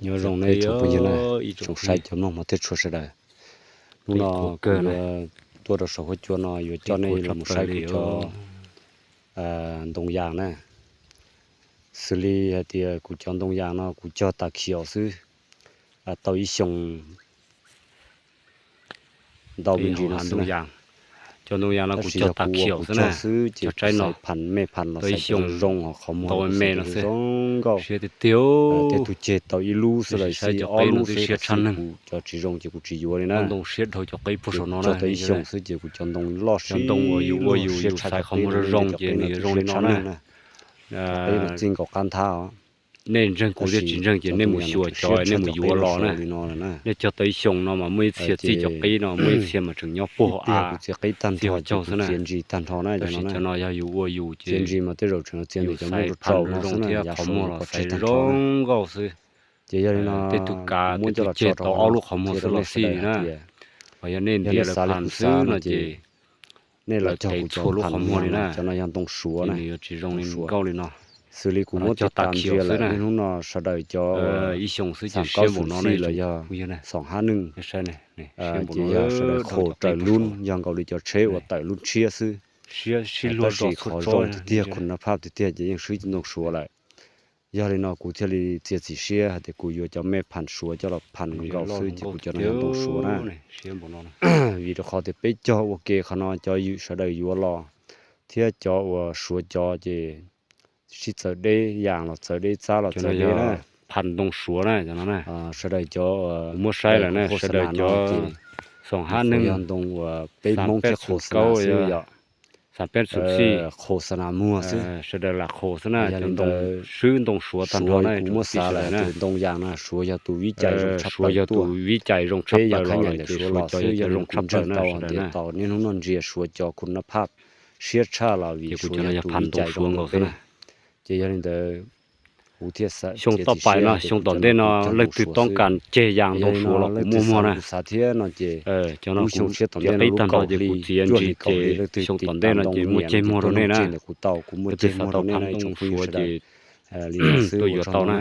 Nyob zoo nej tsoom phooj ywg na, tsoom saib cov mloog hmov thiab tshua sawv daws. Hnub no kuv yuav tuaj rau saum huab cua no yuav coj nej los mus saib kuv cov ntoo yas na. Xws li hais tias kuv cov ntoo yas no kuv cog tas khiaus xwb, tau ib xyoos ntau me ntsis no xwb na. Cov ntoo yas no kuv cog tas khiaus xwb na, xwb ces kuv xaiv pham mej pham los xaiv zoo zoo, qhov muag zoo nkauj. Tej tug ceg tau ib lub xwb los sis ob lub xwb, kuv cov tsis zoo ces kuv tsis yuav li na. Cog tau ib xyoos xwb ces kuv cov ntoo loj siab, siab tshaj, qhov muag zoo zoo ces nws yuav zoo li no na. Qeb no txij nkaus qab nthab os. Nej ntseeg kuv thiab tsis ntseeg ces nej mus xyuas cov nej mus yuav los na. Nej cog tau ib xyoos no mas muaj ib txhia txij cov qeb no, muaj ib txhia mas tseem nyob puag av, txhia qeb tag nrho ces kuv txiav ntsis tag nrho na. Tab sis cov no yog yus ua yus ces yus xaiv pham zoo thiab qhov muag los xaiv zoo nkauj xwb. Ces yog li no tej tug kav tej tug ceg tau ob lub qhov muag xwb los xij na. Ho yog nej ntiav lawv pham xwb no ces nej los cog kuv cov pham no, cov no yog ntoo suav na, nws yuav tsis zoo li nkauj li no. Xws li kuv muab cog tas khiaus xwb na, niaj hnub no sawv daws cov ib xyoos xwb ces siab npaum no na los yog xoom hab neej, ces yog sawv daws qhuas raws lub, yog nkaus li cov tsheb uas tawm lub tshiab xwb. Tab sis qhov zoo tiag tiag, khun nab phab tiag tiag ces yeej swb ntoo suav lawm. Yog li no kuv thiaj li txiav txim siab hais tias kuv yuav cov mej pham suav coj los pham nkaus xwb ces kuv cov no yog ntoo suav na. Vim rau qhov tias peb cog ua ke qhov no cov sawv daws yuav los thiab cov uas suav cov ces sib txawv deb yas los txawv deb txab los txawv deb na. Pham ntoo suav na, sawv daws cov muab saib lawm na, sawv daws cov xoom hab neej yog ntoo uas peb Hmoob thiaj qhuas xav xwb yom. Xav peb xum xij, qhuas xav muag xwb, sawv daws lam qhuas xwb na. Yog li ntawd swb ntoo suav tag nrho na, kuv muab xav lawm tias ntoo yas na suav yog tus vib cai zoo tshaj plaws tuaj. Peb yog khab nyam ntawm suav los xwb, yog li kuv ntseeg tau tias tos niaj hnub no ntsia suav cov khun nab phab siab tshaj los vim suav yog tus vib cai zoo rau peb. Ces yog li ntawd kuv thiaj xav xyoo tom pais no, xyoo tom ntej no leej twg toob kas ceg yas ntoo suav los kuv muaj muag na. Kuv xav thiab no ces lub xyoo tshiab tom ntej no lub kaum hli, cuaj hli kaum hli leej twg xyoo tom ntej no ces muaj ceg muag rau nej na. Kuv tau, kuv muaj ceg muag rau nej na tsoom phooj ywg sawv daws. Li no xwb tuaj yuav tau na.